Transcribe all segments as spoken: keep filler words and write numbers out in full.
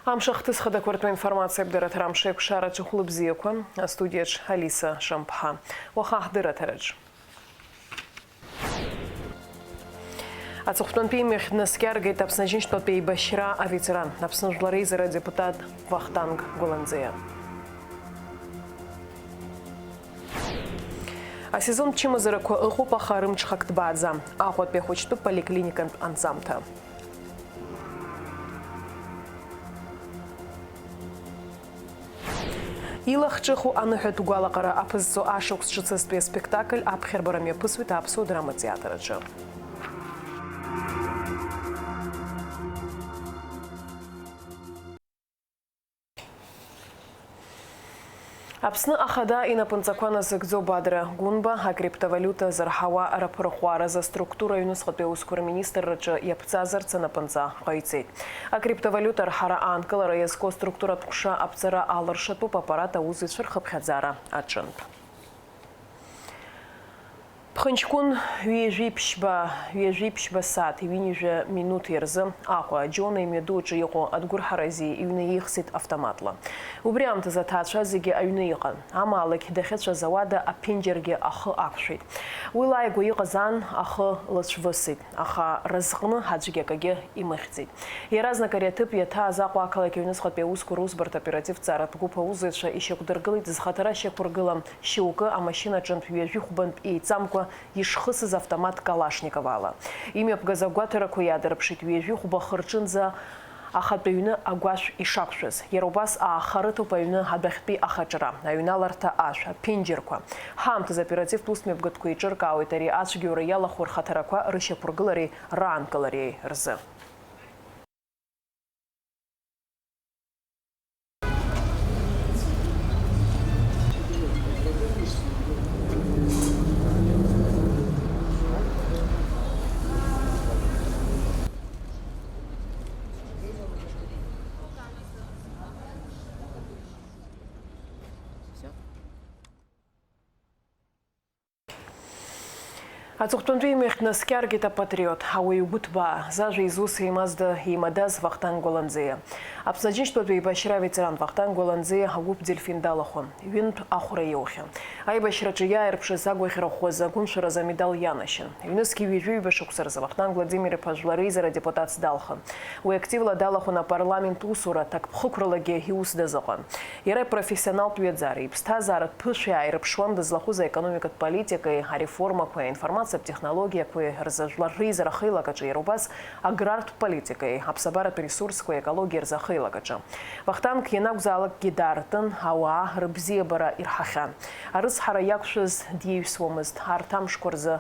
Амш ахҭыс хадақәа ртәы информациа абдараҭара амш еиқәшараҿы хәлыбзиақәа, астудиаҿ Алиса Шамԥҳа. Уаха ҳдырраҭараҿ. Аҵыхәтәантәи имҩахь днаскьаргеит Аԥсны Аџьынџьтәылатә еибашьра аветеран, Аԥсны Жәлар Реизара адепутат Вахтанг Гәаланӡиа. Асезонтә чымазарақәа ыҟоуп, аха рымҽхак ҭбааӡам. Аҟәатәи ахәыҷтәы поликлиникантә анҵамҭа. Илахҿыху аныҳәатә гәалаҟара аԥызҵо ашықәс ҿыцызтәи аспектакль аԥхьарбара мҩаԥысуеит Аԥсуа драматә театр аҿы. Аԥсны Ахада инапынҵақәа назыгӡо Бадра Гәынба акриптовалиута зырҳауа раԥырӷәӷәаразы аструктура аҩныҵҟатәи аусқәа рминистрраҿы иаԥҵазарц анапынҵа ҟаиҵеит. Акриптовалиута арҳара аанкылара иазку аструктуратә ҟәша аԥҵара алыршатәуп аппарат аусзуҩцәа рхыԥхьаӡара аҿынтә. Ԥхынҷкәын ҩажәи ԥшьба, ҩажәи ԥшьба сааҭи ҩынҩажәа минуҭи рзы Аҟәа Џьона имҩаду аҿы иҟоу Адгәыр Ҳаразиа иҩны еихсит автоматла. Убри аамҭазы аҭаацәа зегьы аҩны иҟан. Амаалықь дахьыцәаз ауада аԥенџьыргьы ахы ақәшәеит. Уи лааигәа иҟаз ан ахы лыцәвысит, аха разҟны аӡәгьы акагьы имыхьӡеит. Иаразнак ари аҭыԥ иаҭааз Аҟәа ақалақь аҩныҵҟатәи аусқәа русбарҭа оперативтә ҵааратә гәыԥ аусзуҩцәа ишьақәдыргылеит зхаҭара шьақәыргылам шьоукы амашьына аҿынтә ҩажәи хәбантә еицамкәа ишхысыз автомат Калашников ала. Имҩаԥгаз агәаҭарақәа иаадырԥшит ҩажәи хәба хырҿынӡа ахатә аҩны агәашә ишақәшәаз. Иара убас ааха рыҭоуп аҩны адәахьтәи ахаҿра, аҩналарҭа ашә, аԥенџьырқәа. Ҳаамҭазы оперативтә усмҩаԥгатәқәа еиҿыркаауеит ари ацәгьоура иалахәу рхаҭарақәа рышьақәыргылареи раанкылареи рзы. Аҵыхәтәантәи имҩахь днаскьаргеит апатриот, ауаҩы гәыҭбаа, зажәа изус еимазда, еимадаз Вахтанг Гәаланӡиа. Аԥсны Аџьынџьтәылатәи еибашьра аветеран Вахтанг Гәаланӡиа агәыԥ Дельфин далахәын, ҩынтә ахәра иоухьан. Аибашьраҿы иааирԥшыз агәаӷьра ӷәӷәазы агәымшәаразы амедал ианашьан. Ҩнызқьи ҩажәи-ҩба шықәса рзы Вахтанг Владимир-иԥа Жәлар Реизара адепутатс далхын. Уи активла далахәын апарламент усура, ҭакԥхықәралагьы иус дазыҟан. Иара ипрофессионалтә ҩаӡара, иԥсҭазааратә ԥышәа ааирԥшуан дызлахәыз аекономикатә политикеи ареформақәеи, аинформациатә технологиақәеи рзы Жәлар Реизара ахеилак аҿы, иара убас аграртә политикеи, аԥсабаратә ресурсқәеи аекологиеи рзы ахеилак аҿы. Вахтанг ианакәзаалакгьы даартын, ауаа рыбзиабара ирҳахьан. Арыцҳара иақәшәаз диаҩсуамызт, арҭ амшқәа рзы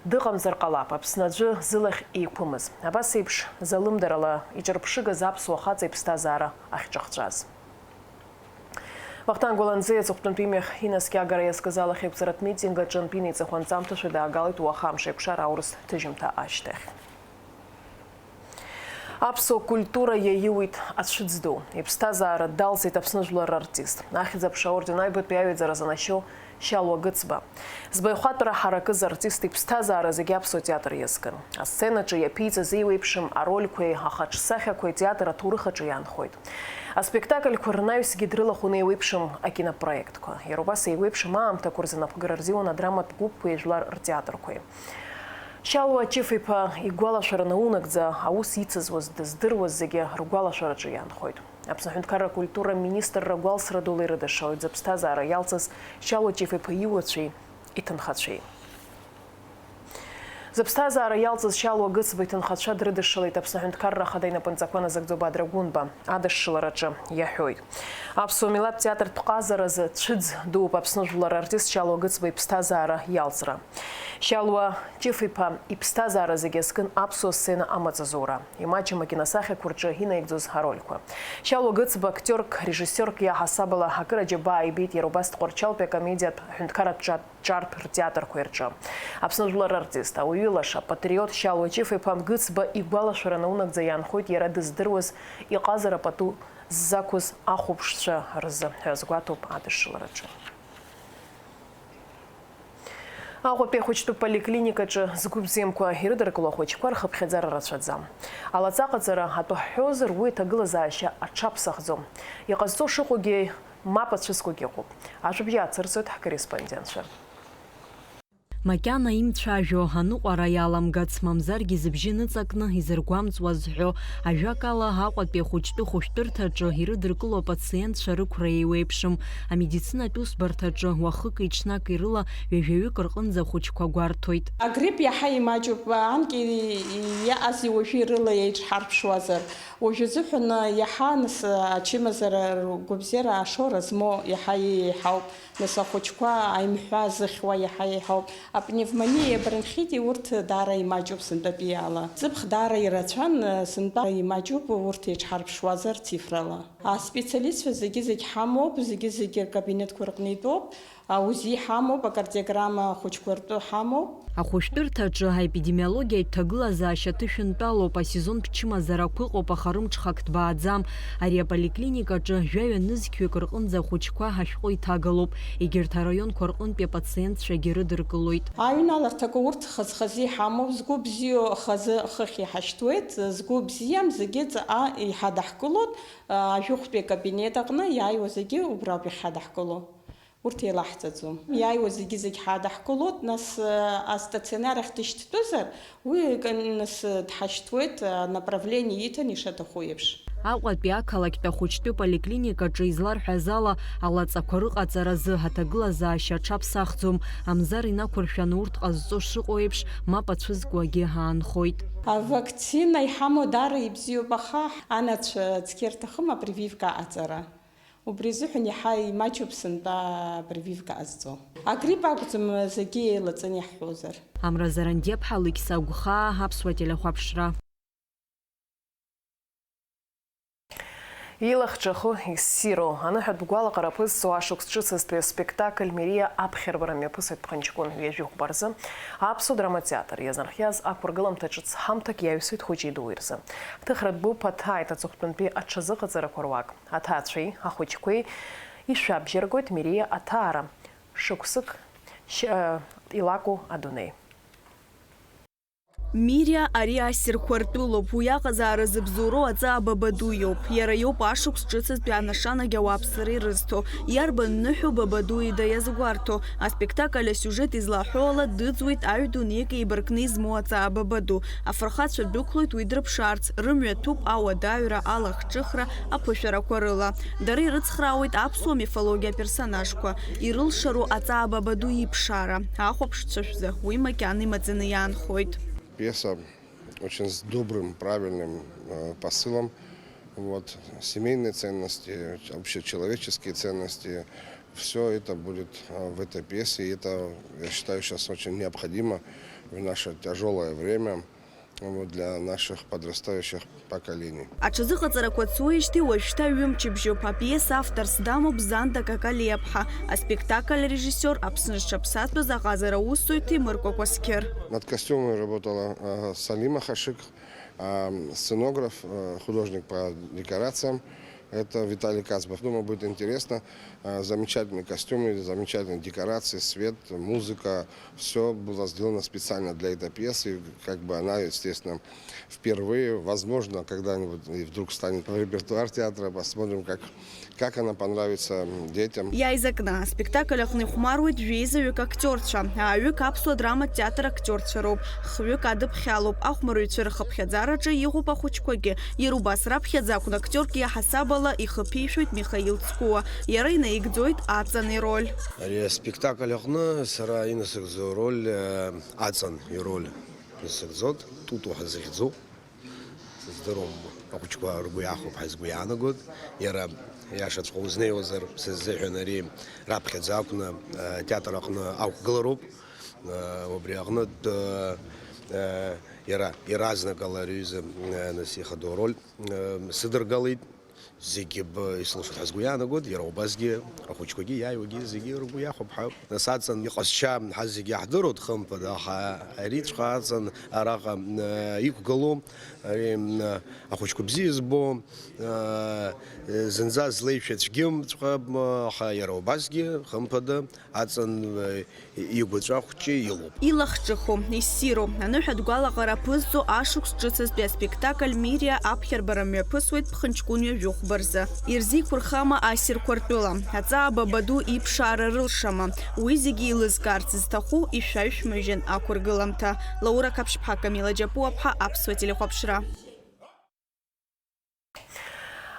дыҟамзар ҟалап, Аԥсны аӡәы зылахь еиқәымыз. Абас еиԥш залымдарала иҿырԥшыгаз аԥсуа хаҵа иԥсҭазаара ахьҿахҵәаз. Вахтанг Гәаланӡиа аҵыхәтәантәи имҩахь инаскьагара иазкыз алахьеиқәҵаратә митинг аҿынтә инеиҵыху анҵамҭашәа даагалеит уаха амш еиқәшара аурыс ҭыжьымҭа ашьҭахь. Аԥсуа культура иаиуит ацәыӡ ду. Иԥсҭазаара далҵит Аԥсны жәлар рартист. Ахьӡ-аԥша аорден аҩбатәи аҩаӡара занашьоу Шьалуа Гыцба. Збаҩхатәра ҳаракыз артист иԥсҭазаара зегьы аԥсуа театр иазкын. Асценаҿы иаԥиҵаз еиуеиԥшым арольқәеи ахаҿсахьақәеи атеатр аҭоурых аҿы иаанхоит. Аспектакльқәа рнаҩсгьы дрылахәын еиуеиԥшым акинопроектқәа. Иара убас еиуеиԥшым аамҭақәа рзы анапхгара рзиуан адраматә гәыԥқәеи жәлар ртеатрқәеи. Шьалуа Ҷыф-иԥа игәалашәара наунагӡа, аус ицызуаз дыздыруаз зегьы ргәалашәараҿы иаанхоит. Аԥсны аҳәынҭқарра акультура аминистрра гәалсра дула ирыдышшылоит зыԥсҭазаара иалҵыз Шьалуа Ҷыф-иԥа иуацәеи иҭынхацәеи. Зыԥсҭазаара иалҵыз Шьалуа Гыцба иҭынхацәа дрыдышшылеит Аԥсны аҳәынҭқарра ахада инапынҵақәа назыгӡо Бадра Гәынба. Адышшылараҿы иаҳәоит. Аԥсуа милаҭ театртә ҟазаразы цәыӡ дууп Аԥсны жәлар артист Шьалуа Гыцба иԥсҭазаара иалҵра. Шьалуа Ҷыф-иԥа иԥсҭазаара зегьы азкын аԥсуа сцена амаҵазура. Имаҷым акиносахьақәа рҿы инаигӡоз арольқәа. Шьалуа Гыцба актиорк, режиссиорк иаҳасабала акыр аџьабаа ибеит иара убас Тҟәарчалтәи акомедиатә ҳәынҭқарратә ҿа-, ҿартә ртеатрқәеи рҿы. Аԥсны жәлар рартист, ауаҩы лаша, апатриот Шьалуа Ҷыф-иԥа Гыцба игәалашәара наунагӡа иаанхоит иара дыздыруаз, иҟазара пату ззақәыз ахәаԥшцәа рзы ҳәа азгәаҭоуп адышшылараҿы. Аҟәатәи ахәыҷтәы поликлиникаҿы згәы бзиамкәа ирыдыркыло ахәыҷқәа рхыԥхьаӡара рацәаӡам. Алаҵа ҟаҵара атәы ҳҳәозар, уи иҭагылазаашьа аҽаԥсахӡом. Иҟазҵо шыҟоугьы, мап ацәыскуагьы ыҟоуп. Ажәабжь ацырҵоит ҳкорреспондентцәа. Макьана имцәажәо, аныҟәара иаламгац, мамзаргьы зыбжьы ныҵакны изыргәамҵуа зҳәо, ажәакала, Аҟәатәи ахәыҷтәы хәышәтәырҭаҿы ирыдыркыло апациентцәа рықәра еиуеиԥшым. Амедицинатә усбарҭаҿы уахыки-ҽнаки рыла ҩажәаҩык рҟынӡа ахәыҷқәа гәарҭоит. Агрипп иаҳа имаҷуп, анкьа иаҟази уажәи рыла еиҿҳарԥшуазар. Уажә азыҳәан иаҳа, нас, ачымазара ргәабзиара ашоура змоу иаҳа иеиҳауп. Нас ахәыҷқәа аимҳәа зыхьуа иаҳа еиҳауп. Апневмониеи абронхити урҭ даара имаҷуп сынтәатәиала. Ҵыԥх даара ирацәан, сынтәа имаҷуп урҭ еиҿҳарԥшуазар цифрала. Аспециалистцәа зегьы-зегь ҳамоуп, зегьы-зегьы ркабинетқәа рҟны итәоуп. АУЗИ ҳамоуп, акардиограмма ахәыҷқәа ртәы ҳамоуп. Ахәышәтәырҭаҿы аепидемиологиатә ҭагылазаашьа ҭышәынтәалоуп, асезонтә чымазарақәа ыҟоуп, аха рымҽхак ҭбааӡам. Ари аполиклиникаҿы жәаҩа нызқьҩык рҟынӡа ахәыҷқәа ашәҟәы иҭагалоуп. Егьырҭ араионқәа рҟынтәи апациентцәагьы рыдыркылоит. Аҩналарҭақәа урҭ хаз-хазы иҳамоуп, згәы бзиоу хазы хыхь иҳашьҭуеит, згәы бзиам зегьы ҵаҟа иҳадаҳкылоит, ажәохәтәи акабинет аҟны иааиуа зегьы убра ауп иҳадаҳкыло. Урҭ еилаҳҵаӡом. Иааиуа зегьы-зегь ҳадаҳкылоит, нас, астационар ахь дышьҭтәызар, уи, нас, дҳашьҭуеит, анаправление иҭан ишаҭаху еиԥш. Аҟәатәи ақалақьтә ахәыҷтәы поликлиникаҿы изларҳәаз ала, алаҵақәа рыҟаҵаразы аҭагылазаашьа аҽаԥсахӡом, амзар инақәыршәаны урҭ ҟазҵо шыҟоу еиԥш, мап ацәызкуагьы аанхоит. Авакцина иҳамоу даара ибзиоуп, аха анацәа цқьа ирҭахым апрививка аҟаҵара. Убри азыҳәан иаҳа имаҷуп сынтәа апрививка ҟазҵо. Агрипп акәӡам, зегьы еилаҵаны иаҳҳәозар. Амра Зарандиаԥҳа, Алықьса Гәхаа, Аԥсуа телехәаԥшра. Илахҿыху, иссиру, аныҳәатә гәалаҟара аԥызҵо ашықәс ҿыцызтәи аспектакль Мериа аԥхьарбара мҩаԥысит Ԥхынҷкәын ҩажәи хәба рзы Аԥсуа драматеатртә иазырхиаз ақәыргыламҭа ҿыц ҳамҭак иаҩсуеит хәыҷи-дуи рзы. Ҭыхратә гәыԥ аҭааит аҵыхәтәантәи аҽазыҟаҵарақәа руак. Аҭаацәеи ахәыҷқәеи ишәабжьаргоит Мериа аҭаара, шықәсык шь-, илакәу адунеи. Мириа ари ассирқәа ртәылоуп, уи аҟазаара зыбзоуроу аҵаа Бабаду иоуп. Иара иоуп ашықәс ҿыцызтәи анашанагь ауааԥсыра ирызҭо. Иарбан ныҳәоу Бабаду ида иазгәарҭо? Аспектакль асиужет излаҳәо ала, дыӡуеит аҩ дунеик еибаркны измоу аҵаа Бабаду. Афырхацәа дәықәлоит уи дрыԥшаарц, рымҩа ҭәуп ауадаҩра, алахҿыхра, аԥышәарақәа рыла. Дара ирыцхраауеит аԥсуа мифологиа аперсонажқәа, ирылшару аҵаа Бабаду иԥшаара, ахәаԥшцәа шәзы уи макьана имаӡаны иаанхоит. Пьеса очень с добрым, правильным, э, посылом. Вот, семейные ценности, общечеловеческие ценности, всё это будет, э, в этой пьесе. И это, я считаю, щас очень необходимо в наше тяжёлое время, вот, для наших подрастающих поколений. Аҽазыҟаҵарақәа цуеижьҭеи уажәшьҭа ҩымчыбжьоуп. Апиеса авторс дамоуп Занда Какалиаԥҳа, аспектакль арежиссиор Аԥсны зҽаԥсазтәыз аҟазара усзуҩ Ҭемыр Кәакәасқьыр. Над костюмами работала, э, Салима Хашик. А, сценограф, э, художник по декорациям, это Виталий Кацбов. Думаю, будет интересно. Э, замечательные костюмы, замечательные декорации, свет, музыка. Всё было сделано специально для этой пьесы. Как бы она, естественно, впервые, возможно, когда-нибудь и вдруг станет в репертуар театра. Посмотрим, как Как она понравится детям? Иааизакны аспектакль аҟны ихәмаруеит жәеизаҩык актиорцәа, ааҩык аԥсуа драматә театр актиорцәа роуп, хҩык адыԥхьалоуп, ахәмарҩцәа рхыԥхьаӡараҿы иҟоуп ахәыҷқәагьы. Иара убас раԥхьаӡа акәын актиорк иаҳасаб ала ихы ԥишәоит Михаил Цкуа, иара инаигӡоит аҵан ироль. Ари аспектакль аҟны сара инасыгӡо ароль, э, аҵан ироль насыгӡоит, Туту ҳәа захьӡу. Сыздыруам, ахәыҷқәа ргәы иахәап ҳәа сгәы иаанагоит. Иара, иашаҵәҟьа узнеиуазар, сыззыҳәан ари раԥхьаӡа акәны, э, атеатр аҟны ақәгылароуп. Э, убри аҟнытә, э, э, иара иаразнакала ари аҩыза, э, нас ихадоу ароль, э, сыдыргалеит. Зегьы б-, ислылшоит ҳәа сгәы иаанагоит, иара убасгьы ахәыҷқәагьы иааиуагьы зегьы ргәы иахәап ҳәа. Нас аҵан иҟазшьа ҳа зегьы иаҳдыруеит, хымԥада, аха ариҵәҟьа аҵан араҟа, э, иқәгылоу, ари, э, ахәыҷқәа бзиа избо, э, зынӡа злеишәа цәгьамҵәҟьа, м, аха иара убасгьы, хымԥада, аҵан, э, игәаҵәа хәҷы илоуп. Илахҿыху, иссиру, аныҳәатә гәалаҟара аԥызҵо ашықәс ҿыцызтәи аспектакль Мириа аԥхьарбара мҩаԥысуеит ԥхынҷкәын ҩажәи хәба рзы. Ирзеиқәырхама ассирқәа ртәыла? Аҵаа баба ду иԥшаара рылшама? Уи зегьы еилызкаарц зҭаху ишәаҩшәмыжьын ақәыргыламҭа. Лаура Қаԥшьԥҳа, Камила Џьапуаԥҳа, Аԥсуа телехәаԥшра.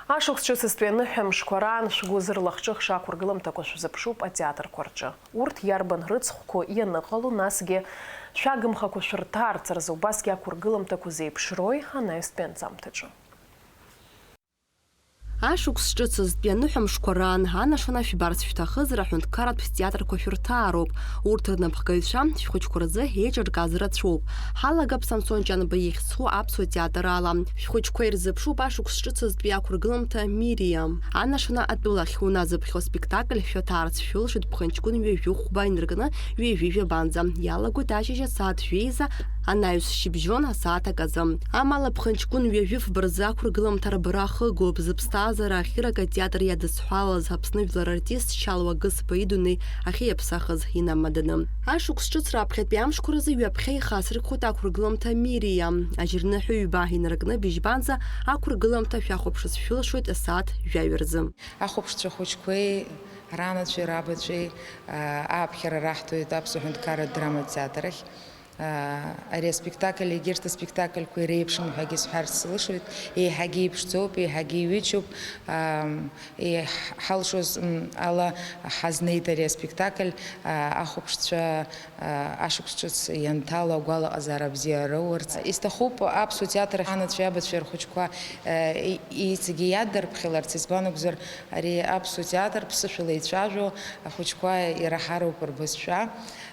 Ашықәс ҿыцызтәи аныҳәа мшқәа раан шәгәы зырлахҿыхша ақәыргыламҭақәа шәзыԥшуп атеатрқәа рҿы. Урҭ иарбан рыцхәқәоу ианыҟало, насгьы шәагымхақәа шәырҭаарц рзы убасгьы ақәыргыламҭақәа зеиԥшрои анаҩстәи анҵамҭаҿы? Ашықәс ҿыцызтәи аныҳәа мшқәа раан анашана шәбарц шәҭахызар, аҳәынҭқарратә театрқәа шәырҭаароуп. Урҭ рнапхгаҩцәа шәхәыҷқәа рзы еиҿыркааз рацәоуп. Ҳалагап Самсон Ҷанба ихьӡ зху аԥсуа театр ала. Шәхәыҷқәа ирзыԥшуп ашықәс ҿыцызтәи ақәыргыламҭа Мириа. Анашана атәылахь уназыԥхьо спектакль шәаҭаарц шәылшоит ԥхынҷкәын ҩажәи хәба инаркны ҩажәи жәабанӡа. Иалагоит ашьыжь асааҭ жәеиза, анаҩс шьыбжьон асааҭ аказы. Амала ԥхынҷкәын ҩажәи фба рзы ақәыргыламҭа рбара ахыгоуп, зыԥсҭазаара ахьырак атеатр иадызҳәалаз Аԥсны жәлар артист Чалуа Гысба идунеи ахьиаԥсахыз инамаданы. Ашықәс ҿыц раԥхьатәи амшқәа рзы ҩаԥхьа ихасыркхоит ақәыргыламҭа Мириа. Ажьырныҳәа ҩба инаркны быжьбанӡа ақәыргыламҭа шәахәаԥшырц шәылшоит асааҭ жәаҩа рзы. Ахәаԥшцәа хәыҷқәеи, ранацәеи, рабацәеи, аа, ааԥхьара раҳҭоит Аԥсуа ҳәынҭқарратә драматә театр ахь. Аа, ари аспектакль, егьырҭ аспектакльқәа иреиԥшым ҳәагьы сҳәарц сылшоит. Еиҳагьы иԥшӡоуп, еиҳагьы иҩычоуп. Аа, еиҳ-, ҳалшоз, м, ала ҳазнеит ари аспектакль, аа, ахәаԥшцәа, ашықәс ҿыц ианҭало агәалаҟазаара бзиа роурц. Исҭахуп аԥсуа театр анацәеи абацәеи рхәыҷқәа, э, и-, иҵегьы иадырԥхьаларц, избан акәзар, ари аԥсуа театр ԥсышәала ицәажәо ахәыҷқәа ираҳароуп рбызшәа.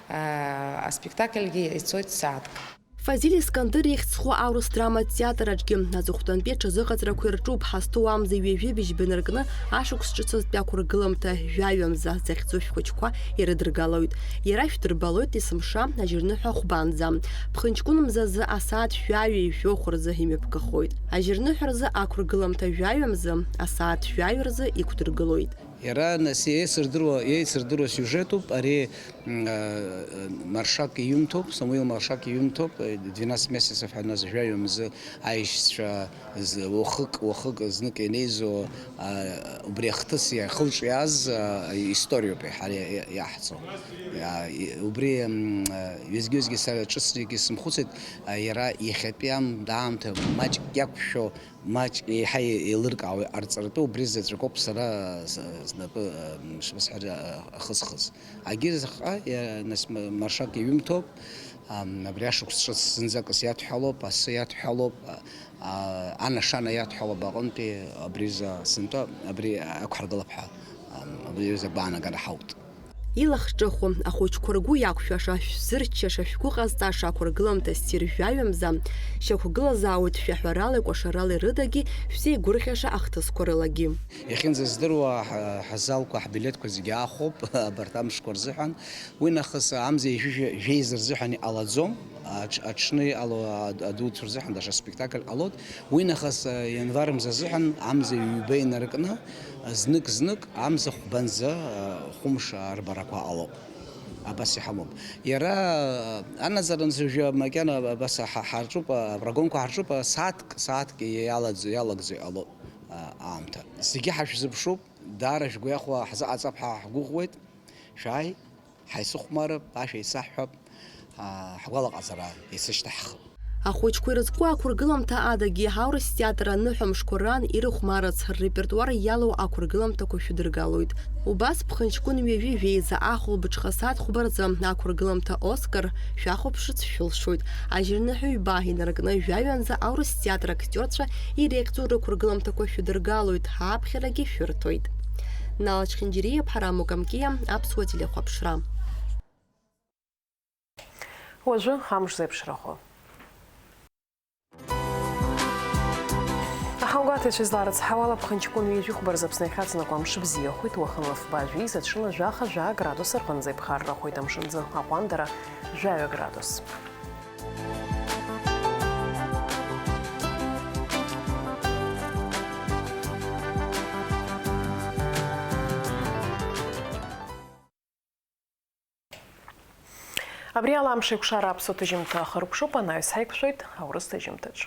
А, аспектакльгьы ицоит сааҭк. Фазиль Искандер ихьӡ зху аурыс драматә театр аҿгьы аҵыхәтәантәи аҽазыҟаҵарақәа ирҿуп. Ҳазҭоу амза ҩажәи быжьба инаркны ашықәс ҿыцызтәи ақәыргыламҭа жәаҩа мза захьӡу шәхәыҷқәа ирыдыргалоит. Иара шәдырбалоит есымша ажьырныҳәа хәбанӡа. Ԥхынҷкәын мзазы асааҭ жәаҩеи жәохә рзы имҩаԥгахоит. Ажьырныҳәа рзы ақәыргыламҭа жәаҩа мзы асааҭ жәаҩа рзы иқәдыргылоит. Иара, нас, еицырдыруа, еицырдыруа сиужетуп, ари, м, э, Маршак иҩымҭоуп, Самуил Маршак иҩымҭоуп, э, двенадцать месяцев ҳәа нас жәаҩа мзы аишьцәа з-, уахык, уахык знык ианеизо, а, убри ахҭыс иахылҿиааз, а, историоуп ҳара иа-, иаҳҵо. А, и-, убри, м, а, ҩызгьы-ҩызгьы сара ҿыцгьы сымхәыцит, а, иара иахьатәи аамҭа маҷк иақәшәо, маҷк еиҳа еилыркаауа иҟарҵаратәы убри заҵәык ауп сара с-, снапы, а, шбасҳәара, а, ахысхыз. Агьырахьҟа, иа-, нас м-, Маршак иҩымҭоуп, ам, абри ашықәс ҿыц зынӡакыс иадҳәалоуп, асы иадҳәалоуп, а, а, анашана иадҳәалоуп аҟынтәи абри рзы сынтәа, абри ақәҳаргылап ҳәа, ам, абри рзы агәаанагара ҳауит. Илахҿыху, ахәыҷқәа ргәы иақәшәаша, шәзырччаша, шәгәы ҟазҵаша ақәыргыламҭа ссир жәаҩа мза, шьақәгылазаауеит шәаҳәаралеи кәашаралеи рыдагьы, шәзеигәырӷьаша ахҭысқәа рылагьы. Иахьынӡаздыруа, ҳа-, ҳазалқәа, ҳбилеҭқәа зегьы аахәоуп абарҭ амшқәа рзыҳәан. Уи нахыс амза ҩажәи жәеиза рзыҳәан иҟалаӡом, аҽ-, аҽны иҟало ад-, адуцәа рзыҳәан даҽа спектакль ҟалоит. Уи нахыс, а, ианвар мза азыҳәан амза ҩба инаркны, а, знык-знык амза хәбанӡа, а, хәымш арбарақәа ҟалоуп. Абас иҳамоуп. Иара, а, анаӡаранӡа уажәы макьана абас ҳа-, ҳарҿуп, а, апрогонқәа ҳарҿуп, а, сааҭк, сааҭк иалагӡо, иалагӡо иҟалоуп, а, аамҭа. Зегьы ҳашәзыԥшуп, даара шәгәы иахәо ҳзыҟаҵап ҳәа ҳгәыӷуеит. Шәааи, ҳаицыхәмарып, ашәа еицаҳҳәап, аа, ҳгәалаҟазара еицышьҭаҳхып. Ахәыҷқәа ирызку ақәыргыламҭа адагьы, аурыс театр аныҳәа мшқәа раан ирыхәмарыц ррепертуар иалоу ақәыргыламҭақәа шәыдыргалоит. Убас ԥхынҷкәын ҩажәи жәеиза ахәылбыҽха сааҭ хәба рзы ақәыргыламҭа Оскар шәахәаԥшырц шәылшоит. Ажьырныҳәа ҩба инаркны жәаҩанӡа аурыс театр актиорцәа иреиӷьӡоу рықәыргыламҭақәа шәыдыргалоит, ҳааԥхьарагьы шәырҭоит. Нала Чхинџьириа, Ԥҳараму Камкиа, Аԥсуа телехәаԥшра. Уажәы амш зеиԥшрахо. Ҳаугәаҭаҩцәа изларыцҳауала, ԥхынҷкәын ҩажәи хәба рзы Аԥсны ихьаҵнакуа амш бзиахоит, уахынла фба жәеиза, ҽынла жәаха-жәаа градус рҟынӡа иԥхаррахоит амшынӡы, аҟәандара жәаҩа градус. Абри ала амш еиқәшара аԥсуа ҭыжьымҭа ахыркәшоуп, анаҩс ҳаиқәшәоит аурыс ҭыжьымҭаҿ.